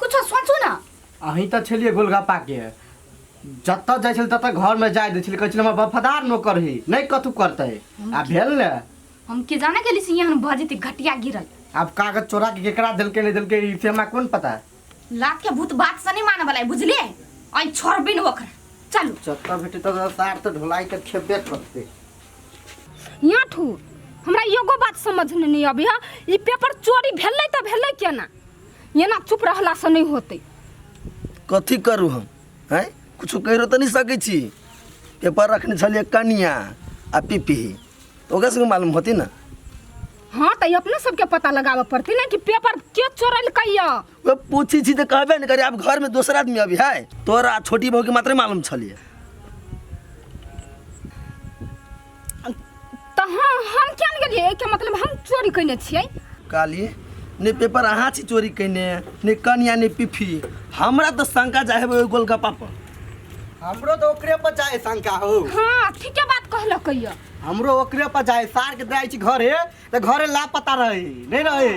कुछो सोचू ना। अहीं तऽ छलियै गोलगप्पा के, जतऽ जाइ छलै ततऽ घरमे जाय दै छलै, कहै छलै हमर वफादार नौकर ही, नहि कथू करतै। आ भेल ने। हम के जाने गेली से एहन भऽ जेतै घटिया गिरल। आब कागज चोरा के केकरा देलकै नहि देलकै ई से हमरा कोन पता। लात के भूत बात से नहीं माने वाला है, बुझलिए? आई छोड़बे न ओकरा, चलू। जतऽ भेटै ततऽ सार तऽ ढोलाई के खेबे करतै। यहाँ ठू हमरा एगो बात समझ में नहीं अभी। हाँ, ई पेपर चोरी भेलै तऽ भेलै केना? एना चुप रहला से नहीं होतै। कथी करू हम हैं? कुछो कहिरो तऽ नहि सकै छी। पेपर रखने छलियै कनिया आ पीपी, तऽ ओकरा सबके मालूम होती ने। हाँ, तऽ अपने सबके पता लगाबऽ पड़तै ने कि पेपर के चोरेलकै यऽ। ओ पूछी छी तऽ कहबे नहि करी। आब घरमे दोसर आदमी अभी है, तोरा छोटी बहूके मात्रे मालूम छलियै। तऽ हाँ, हम किया ने गेलियै? एहिके मतलब हम चोरी कयने छियै। काली ने पेपर अहाँ छी चोरी कयने, ने कनिया ने पिफी। हमरा तऽ शंका जाइ हेबै ओहि गोलगप्पा पर। हमरो तऽ ओकरे पर जाए शंका हो। हाँ, ठीके बात कहलकै यऽ। हमरो ओकरे पर जाए। सार के जाइ छी घरे तऽ घरे लापता रहे, नहि रहे।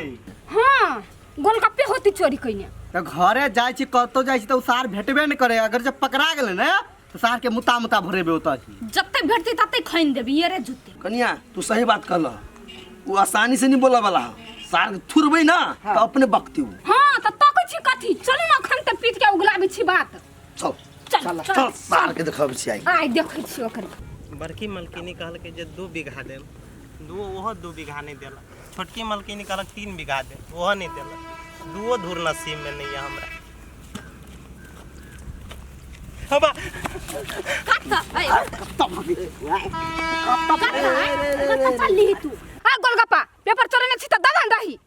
हाँ, गोलगप्पे होती चोरी कयने। तऽ घरे जाइ छी, कतौ जाइ छी तऽ ओ सार भेटबे नहि करे। अगर जब पकड़ा गेलै ने तऽ सार के मुता मुता भरेबे ओतऽ ही। जते भेटतै तते खैन देबी ये रे जूते। कनिया, तू सही बात कहलह, वो आसानी से नहीं बोला वाला है। सार के थुरबै ना तो अपने बकती वो। हाँ, तऽ तकै छी कथी? चलू ने, अखन तऽ पीट के उगलाबै छी बात। चल। चल। चल। चल। चल, सार के देखबै छी आई। आइ देखै छी ओकर। बड़की मलकिनी कहलकै जे 2 बीघा देब, दू ओहो 2 बीघा नहि देलक। छोटकी मलकिनी कहलक 3 बीघा देब, ओहो नहि देलक। दूओ धूर नसीबमे नहि यऽ हमरा। हबा। कत ऐ कत कत चलली तू? आ गोलगप्पा, पेपर चोरेने छी तऽ ददन रही।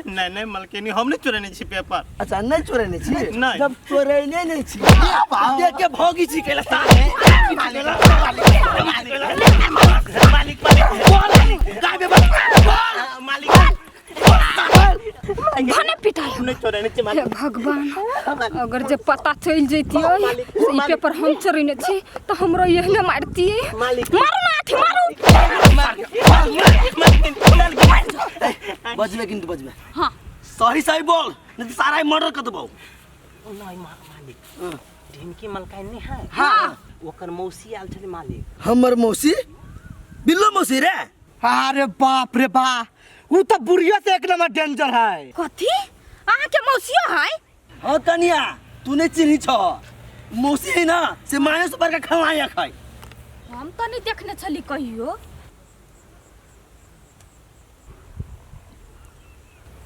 नहि नहि मलकिनी, हम नहि चोरेने छी पेपर। अच्छा, नहीं चोरेने छी? नहीं। जब चोरेने नहीं छी, देख के भोगी छी केला सार। मालिक, मालिक, मालिक, भने पिटाई। हम नहि चोरेने छी हे मालिक। भगवान, अगर जे पता चलि जैतियै से ई पेपर हम चोरेने छी तऽ हमरो एहने मारतियै। मालिक। मारू ना अथी, मारू। बजबे किन्तु बजबे। हाँ। सही सही बोल, नहीं तो सारा मर्डर कर देबौ। नहि मालिक, ढिमकी मलकाइन नहि है? हाँ। ओकर मौसी आयल छलै मालिक। हमर मौसी? बिल्लो मौसी रे? अरे बाप रे बा, उ तो बुढ़िया से एक नंबर डेंजर है। कथी, अहाँके मौसियो है? हाँ कनिया, तू नहीं चिन्ही छ, मौसी है ना से माया से बड़का खलनायक है। हम तऽ नहि देखने छली कहियो।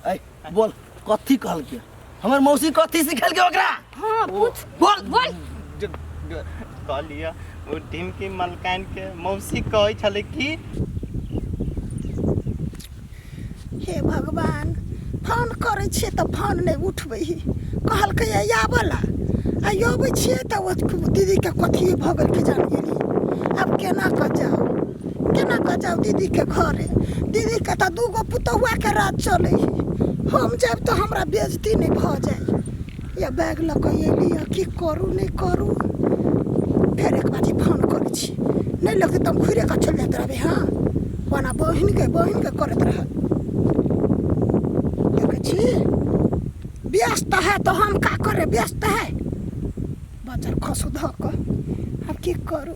ऐ बोल, कथी कहलके हमर मौसी? कथी सिखेलके ओकरा? हाँ, पूछ। बोल। बोल। कहलियै, ओ ढिमकी मलकाइन के मौसी कहै छलै कि हे भगवान, फोन करै छियै तऽ फोन नहि उठबै ही। कहलकै आबऽ ला, आ अबै छियै तऽ ओ दीदीके कथी भऽ गेल के जान गेली। आब केना कऽ जाउ, केना कऽ जाउ दीदीके घरे? दीदीके तऽ दूगो पुतहुआके राज चलै है। हम जायब तऽ हमरा बेजती नहि भऽ जाय? या बैग लऽ कऽ अयली हँ, की करू नहि करू? फेर एक बाजी फोन करै छी, नहि लगतै तऽ हम घुरे कऽ चलि जाइत रहबै। हँ, ओना बहिनके बहिनके करैत रहत। देखै छी, व्यस्त है तऽ हम का करे? व्यस्त है बजर खसू धऽ कऽ। आब की करू?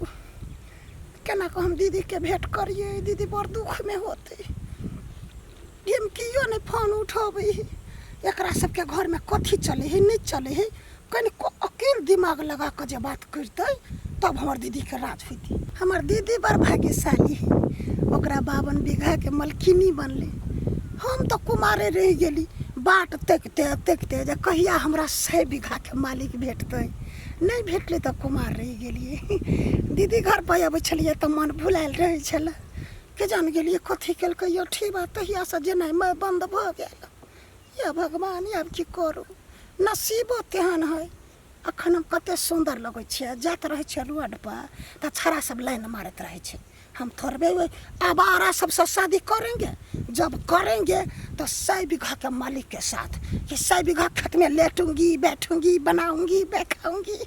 केना कऽ हम दीदीके भेँट करियै? दीदी बड़ दुखमे होतै। ढिमकियो नहि फोन उठबै है। एकरा सबके घरमे कथी चलै है, नहि चलै है? कनिको अकेल दिमाग लगा कऽ जे बात करतै तब हमर दीदीके राज होइतै। हमर दीदी बड़ भाग्यशाली है, ओकरा 52 बीघाके मलकिनी बनलै। हम तऽ कुमारे रहि गेली, बाट तकिते तकिते जे कहिया हमरा 100 बीघाके मालिक भेटतै। नहि भेटलै तऽ कुमार रहि गेलियै। दीदी घर पर अबै छलियै तऽ मन भुलायल रहै छलै। के जान गेलियै कथी केलकै यौ ठीबा, तहियासँ जेनाइ बन्द भऽ गेल। या भगवान, आब की करू? नसीबो तेहन है। अखन हम कते सुन्दर लगै छियै, जाइत रहै छियै रोडपर तऽ छड़ा सब लाइन मारैत रहै छै। हम थोड़बे ओहि आवारा सबसँ शादी करेंगे? जब करेंगे तो 100 बीघा के मालिक के साथ कि 100 बीघा खेत में लेटूंगी, बैठूंगी, बनाऊंगी, बैठाऊंगी।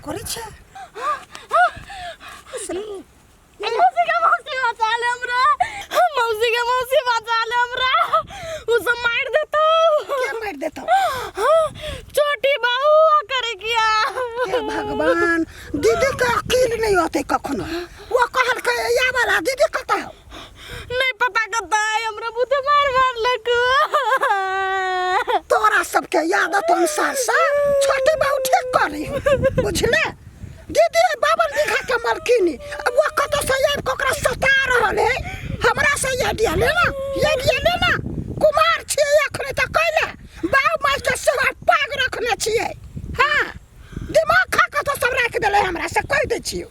करै छै? मौसी के मौसी बचा ले हमरा, मौसी के मौसी बचा ले हमरा, उ सब मार देतो। के मारि देतौ? छोटी बहू करे किया। हे भगवान, दीदी के अकील नहीं होते कखनो। वो कहलकै या वाला दीदी कतऽ हौ? नहीं पता कतऽ है, हमरा बुते मार मारलक। तोरा सबके आदत अनुसार से छोटी बहू ठीक करी हो, बुझले? दीदी 52 बीघा के मलकिनी, अब वो कतऽ से आबि कऽ ओकरा सता रहल है। हमरा से आइडिया ले ना, आइडिया ले ना। कुमार छियै अखने तऽ कैले बाप माय के सेवा पाग रखने छियै। हाँ, दिमाग खा कऽ तो सब राखि देलै हमरा से, कहि दै छियौ।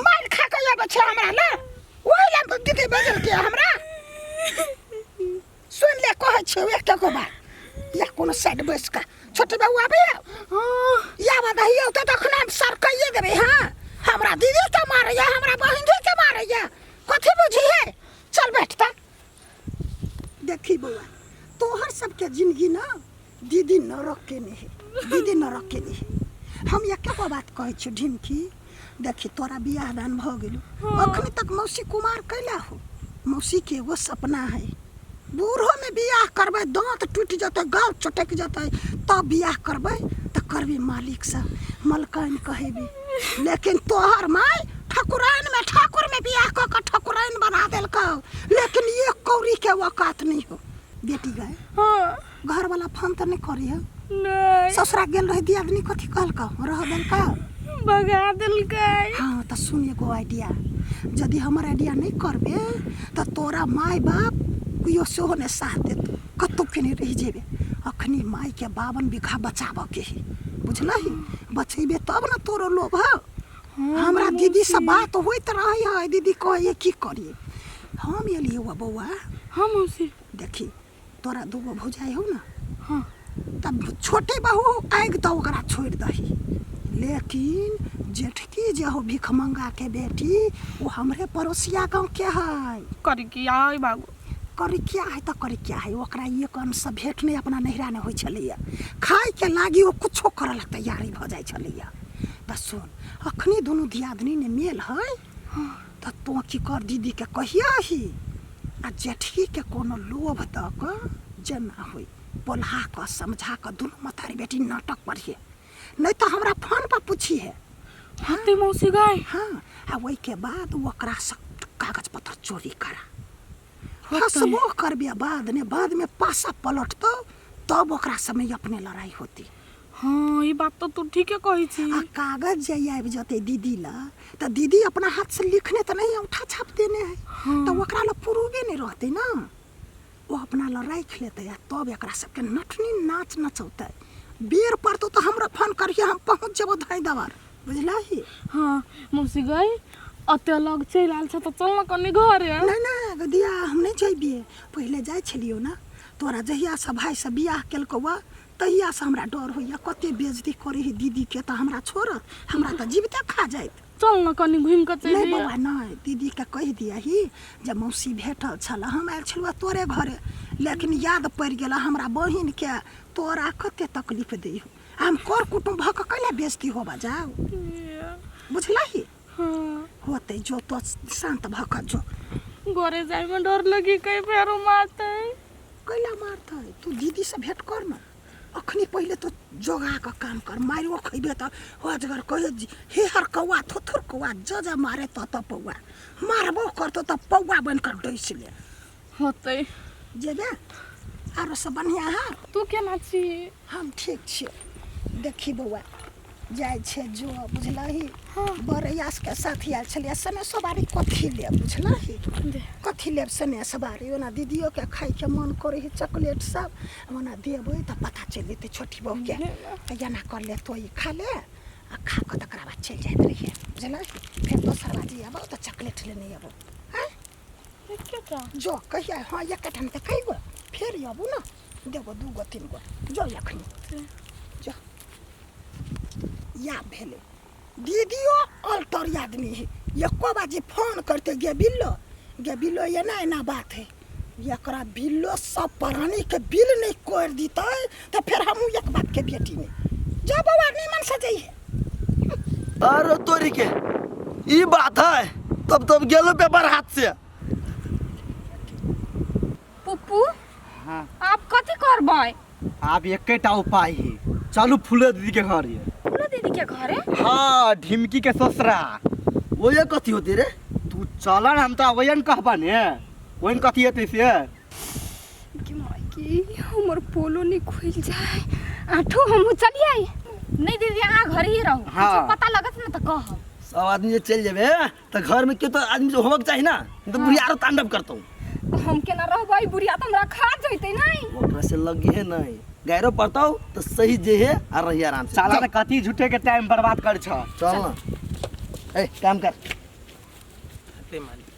मारि खा कऽ आबै छै हमरा ले, ओहि लए दीदी बजलकै हमरा। सुनि ले, कहै छियौ एकटा गो बात, या कोनो साइड बैस कऽ छोटे बाबू आबैया या बदहिया तऽ तखन हम सर कहिए देबै। हाँ, हमरा दीदी के मारैया, हमरा बहिन के मारैया, कथी बुझी है? चल बैठ। तऽ देखी बौआ, तोहर सबके जिंदगी ना दीदी नरक के नहीं है, दीदी नरक के नहीं है। हम एके गो बात कहै छियौ ढिमकी, देखी तोरा बियाह दान भऽ गेलौ, अखनी तक मौसी कुमार कैला हो। मौसी के एगो सपना है, बूढ़ो में बियाह करबै, दाँत टूटि जेतै, गाल चटकि जेतै तब बियाह करबै, तऽ करबै मालिकसँ, मलकाइन कहेबै। लेकिन तोहर माय ठकुराइन में ठाकुर में बियाह कऽ कऽ ठकुराइन बना देलकौ, लेकिन एक कौड़ी के औकात नहीं हो बेटी गए। हाँ। घर वाला फोन तऽ नहीं करी हो? नहीं। ससुरा गेल रहे दियादनी कथी कहलकौ? रह देलकौ? भगा देलकै। हाँ, तऽ सुन एगो आइडिया, यदि हमर आइडिया नहीं करबे तऽ तोरा माय बाप केओ सेहो नहि साथ देत, कतहु के नहि रहि जेबे। अखनी माय के 52 बीघा बचाबऽ के है, बुझलही? बचेबे तब ने तोरो लोभ हौ। हमरा दीदी से बात होइत रहे है, दीदी कहै की करिए। हम एलियै हुआ बौआ। हाँ मौसी। देखी तोरा दूगो भौजाइ हौ ना? हाँ। तब छोटे बहू आगि तऽ ओकरा छोड़ि दही, लेकिन जेठकी जे हो भिखमंगा के बेटी, ओ हमरे पड़ोसिया गाँव के है। करी किया है बाबू? करी क्या है तऽ करी क्या है, ओकरा एक अंश भेंट नहि अपना नैहरा नहि होइ छलैया। खायके लागी ओ कुछो करऽ लए तैयारी भऽ जाइ छलैया। तऽ सुन, अखनी दुनू दियादनी ने मेल है, तऽ तोँ की कर, दीदीके कहियही आ जेठकीके कोनो लोभ दऽ कऽ जेना होइ बोलहा कऽ समझा कऽ दुनू मतारी बेटी नाटक पढ़िए, नहि तऽ हमरा फोन पर पूछिहे। होते मौसी गाय। हाँ, आ ओहिके बाद ओकरा से कागज पत्र चोरी करा, फसबो करबे बाद ने, बाद में पासा पलटतौ तब ओकरा समय अपने लड़ाई होती। हाँ, ई बात तो तू ठीके कहै छी। आ कागज जे आबि जेतै दीदी ला तऽ दीदी अपना हाथ से लिखने तऽ नहीं, औंठा छाप देने है। हाँ। तऽ ओकरा ला प्रूवे नहीं रहतै ना, ओ अपना ला राखि लेतै आ तब एकरा सबके नटनी नाच नचौतै। बेर पड़तौ तऽ हमरा फोन करिहे, हम पहुँच जेबौ धाइ दबर, बुझलही? हाँ मौसी गई, अते लग चलि आयल छ तऽ चल न कनी घरे। नहीं नहीं गदिया, हम नहीं जइबिए। पहिले जाइ छलियौ ना, तोरा जहियासँ भाइसँ बियाह केलकौ तहियासँ हमरा डर होइए, कते बेइज्जती करै है दीदीके तऽ हमरा छोड़त? हमरा तऽ जीविते खा जाइत। चल न कनी घुमि कऽ चलि। नहि बौआ नहि, दीदीके कहि दियही जे मौसी भेटल छल, हम आयल छलहुँ तोरे घरे, लेकिन याद पड़ि गेल हमरा बहिनके, तोरा कते तकलीफ दै हो, हम कर कुटुम्ब भऽ कऽ कैला बेइज्जती होबऽ जाउ, बुझलही? हाँ। होतै, जो तो शान्त भऽ कऽ जो। घरे जाइमे डर लगी, कहीं फेरो मारतै। कैला मारतै? तू दीदीसँ भेँट कर न अखनी, पहिले तो जोगा कऽ काम कर। मारियो खैबे तऽ अजगर कहे हे हर कौआ थोथुर कौआ, ज ज मारे त त पौआ, मारबो करतौ तऽ पौआ बनि कऽ डसि ले। होतै। जेबे? आरो सब बढ़िआँ है? तू केना छी? हम ठीक छियै। देखी बौआ, जाइ छै जो, बुझलही? बरैयास के साथ आयल छलियै। सने सवारी कथी लेब, बुझलही? कथी लेब सने सवारी? ओना दीदियोके खायके मन करै है चॉकलेट सब, ओना देबै तऽ पता चलि जेतै छोटी बहूके। तऽ एना कर ले, तो ई खा ले आ खा कऽ तकरा बाद चलि जाइत रहियै, बुझलही? फेर दोसर बाजी अयबौ तऽ चॉकलेट लेने अयबौ। आँय जो कहिया। हाँ, एकेटा तऽ कहिगो, फेर अबू ने देबो 2 गो 3 गो। जो एखनी जो। या भेलै दीदियो अल्टर आदमी है, एको बाजी फोन करते गे बिल्लो, गे बिल्लो, एना एना बात है। एकरा बिल्लो सब प्राणी के बिल नहीं कर दीतै तऽ फेर हमहूँ एक बाप के बेटी नहीं। जा बौआ, नीमन से जइहे। अरे तोरी के ई बात है, तब तब गेलो पेपर हाथ से। पप्पू हाँ। आप कथी करबै? आब एकेटा उपाय है, चलू फूलो दीदी के घर। फूलो दीदी के घरे? हाँ, ढिमकी के ससुरा। ओये कथी होती रे? तू चल न, हम तो वही कहबा ने, वही कथी हेतै से। कि माय की हमर पोलो नहीं खुल जाए। आठो हमहू चलिए। नहीं दीदी, अहाँ घर ही रहू। हाँ। कुछो पता लगत न त कहब। सब आदमी जे चलि जेबे त घर में केओ तो आदमी जो होबक चाही ना, नहीं तो बुढ़िया आरो तांडव करतौ। तो हम केना रहबै? बुढ़िया त हमरा खा जैतै। नहीं ओकरा से लगी है नहीं, गैरो पड़तौ तो सही जे है आ रही आराम से। साला त कथी झूठे के टाइम बर्बाद कर छ। चल ना, ए काम कर। ते मालिक।